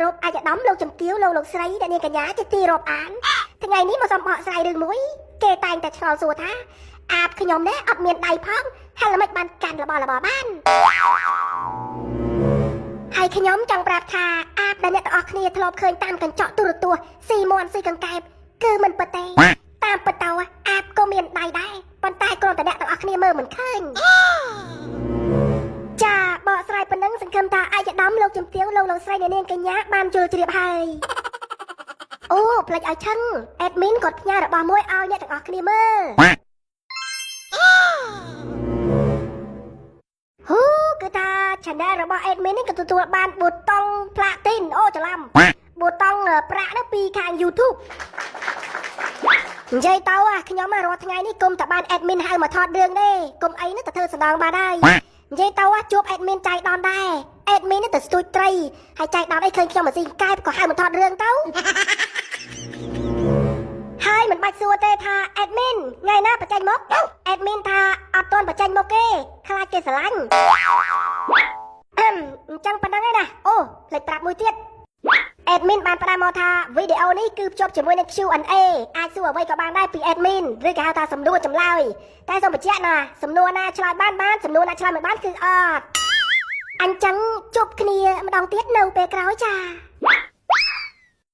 រពអាយដាមលោកជំទាវលោកលោកស្រីអ្នកនាងកញ្ញាជាទីរាប់អានថ្ងៃនេះមកសូមបកស្រាយរឿងមួយគេតែងតែឆ្ងល់សួរថាអាបខ្ញុំនេះអត់មានដៃផងហើយល្មិចបានកាន់របស់របរបានហើយខ្ញុំចង់ប្រាប់ថាអាបដែលអ្នកទាំងអស់គ្នាធ្លាប់ឃើញតាមកញ្ចក់ទូរទស្សន៍ស៊ីមាន់ស៊ីកង្កែបគឺមិនពិតទេតាមពិតទៅអាបក៏មានដៃដែរប៉ុន្តែគ្រាន់តែអ្នកទាំងអស់គ្នាមើលមិនឃើញ ចាបកស្រាយប៉ុណ្ណឹងសង្ឃឹមថាអាយដាមលោកជំទាវលោកលោកស្រីអ្នកនាងកញ្ញាបានយល់ជ្រាបហើយអូផ្លេចឲ្យឆឹង admin គាត់ផ្ញើរបស់មួយឲ្យអ្នកទាំងអស់គ្នាមើលហ៊ូគឺថា channel របស់ admin នេះក៏ទទួលបានប៊ូតុងផ្លាទីនអូច្រឡំប៊ូតុងប្រាក់នោះពីខាង YouTube និយាយទៅអាខ្ញុំរាល់ថ្ងៃនេះគុំតែបាន admin ហៅមកថតរឿងទេគុំអីនោះទៅធ្វើស្ដងបានហើយនិយាយទៅអាជួប admin ចៃដនដែរ admin នេះទៅស្ទូចត្រីហើយចៃដនអីឃើញខ្ញុំមកស៊ីកែបក៏ហៅមកថតរឿងទៅហើយមិនបាច់សួរទេថា admin ថ្ងៃណាបញ្ចេញមក admin ថាអត់ទាន់បញ្ចេញមកទេខ្លាចគេស្រឡាញ់អឹមអញ្ចឹងប៉ុណ្្នឹងឯណាអូភ្លេចប្រាប់មួយទៀត admin បានផ្ដាំមកថាវីដេអូនេះគឺភ្ជាប់ជាមួយនឹង Q&A អាចសួរអ្វីក៏បានដែរពី admin ឬក៏ហៅថាសំណួរចម្លើយតែសូមបញ្ជាក់ណាសំណួរណាឆ្លើយបានបានសំណួរណាឆ្លើយមិនបានគឺអត់អញ្ចឹងជួបគ្នាម្ដងទៀតនៅពេលក្រោយចា។